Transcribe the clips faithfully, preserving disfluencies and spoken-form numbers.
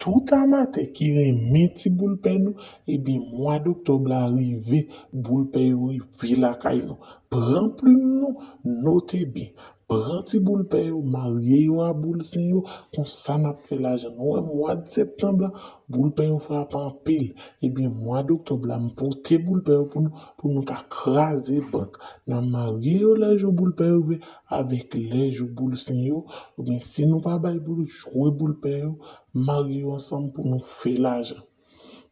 Tout amatè ki renmen ti boul pè nou, ebyen, mwa doktòb la rive, boul pè yo rive lakay nou. Pran plim nou, note byen. Pran ti boul pè yo, marye yo a boul sen yo, konsa n ap fè lajan. Nou wè, mwa septanm la, boul pè yo frape anpil. Ebyen, mwa doktòb la, m pote boul pè yo pou nou, pou nou ka kraze bank. N a marye yo lè jou boul pè yo rive, avèk lè jou boul sen yo. Oubyen, si nou pa bay pou jwe boul pè yo, marye yo ansanm pou nou fè lajan.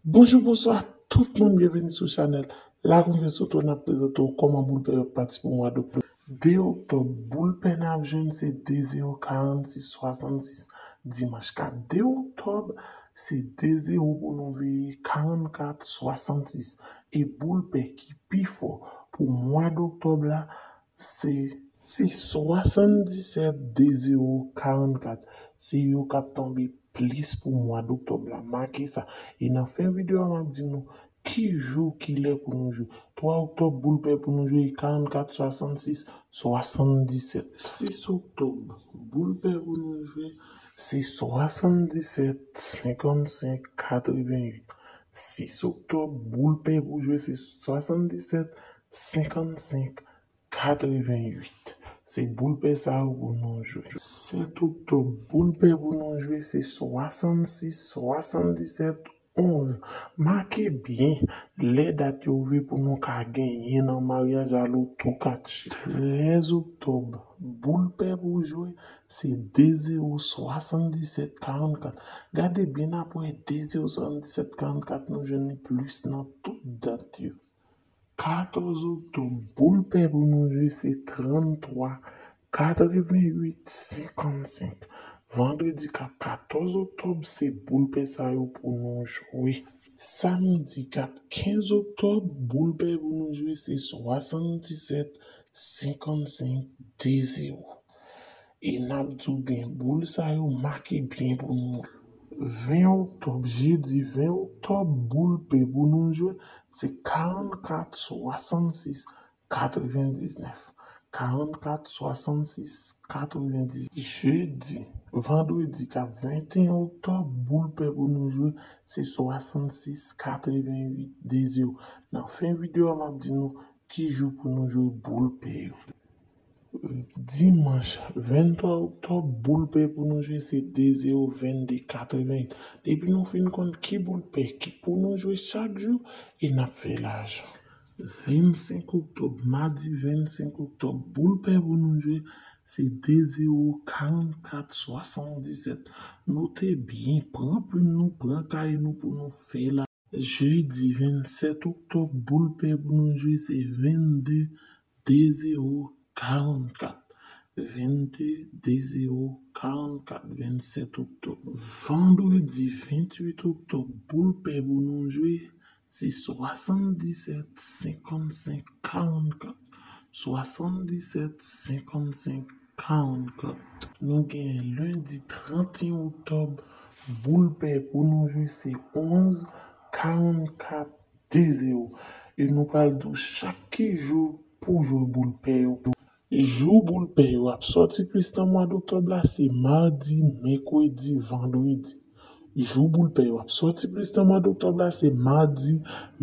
Bonjou, bonswa, tout moun, byenveni sou chanèl La Konfyans Oto. N ap prezante w kòman boul pè yo ap pati pou mwa doktòb. De oktòb, boul pè n ap jwenn se de zewo, karannsis, swasannsis. Dimanch kat de oktòb, se de zewo pou nou veye, karannkat, swasannsis. E boul pè ki pi fò pou mwa doktòb la, se, se swasanndisèt, de zewo, karannkat. Se yo k ap tonbe plis pou mwa doktòb la. Make sa. E nan fen videyo a, m ap di nou ki jou, ki lè pou nou jwe. Twa oktòb, boul pè pou nou jwe, karannkat, swasannsis, swasanndisèt. Sis oktòb, boul pè pou nou jwe, se swasanndisèt, senkannsenk, katreventuit. Sis oktòb, boul pè pou jwe, se swasanndisèt, senkannsenk, katreventuit. Se boul pè sa yo pou nou jwe. Sèt oktòb, boul pè pou nou jwe, se swasannsèt, swasanndisèt, onz. Make byen lè dat yo rive pou nou ka genyen nan maryaj a loto katch. Trèz oktòb, boul pè pou jwe, se de zewo, swasanndisèt, karannkat. Gade byen, n ap wè de zewo, swasanndisèt, karannkat, nou jwenn li plis nan tout dat yo. Katòz oktòb, boul pè pou nou jwe, se tranntwa, katreventuit, senkannsenk. Vandredi k ap katòz oktòb, se boul pè sa yo pou nou jwe. Samdi k ap kenz oktòb, boul pè pou nou jwe, se swasanndisèt, senkannsenk, de zewo. E n ap di w byen, boul sa yo make byen pou nou. Ven oktòb, jedi ven oktòb, boul pè pou nou jwe, se karannkat, swasannsis, katrevendiznèf. Karannkat, swasannsis, katrevendiznèf. Jedi, vandredi k ap venteyen oktòb, boul pè pou nou jwe, se swasannsis, katreventuit, de zewo. Nan fen videyo a, m ap di nou ki jou pou nou jwe boul pè yo. Dimanch, venntwa oktòb, boul pè pou nou jwe, se de zewo, vennde, katreventuit. Depi nou fin konn ki boul pè ki pou nou jwe chak jou, e n ap fè lajan. Vennsenk oktòb, madi vennsenk oktòb, boul pè pou nou jwe, se de zewo, karannkat, swasanndisèt. Note byen, pran plim nou, pran kay nou pou nou fè lajan. Jedi vennsèt oktòb, boul pè pou nou jwe, se vennde, de zewo, karannkat. Vennde, de zewo, karannkat, vennsèt oktòb. Vandredi ventuit oktòb, boul pè pou nou jwe, se swasanndisèt, senkannsenk, karannkat. Swasanndisèt, senkannsenk, karannkat. Nou gen lendi tranteyen oktòb, boul pè pou nou jwe se onz, karannkat, de zewo. E nou pral di w chak ki jou pou jwe boul pè yo. Jou boul pè yo ap sòti plis nan mwa doktòb la se madi, mèkredi, vandredi. Jou boul pè yo ap sòti plis nan mwa doktòb la se madi,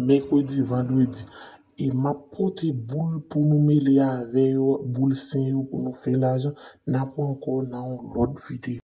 mèkredi, vandredi. E m ap pote boul pou nou mele avè yo, boul sen yo pou nou fè lajan. N ap wè ankò nan yon lòt videyo.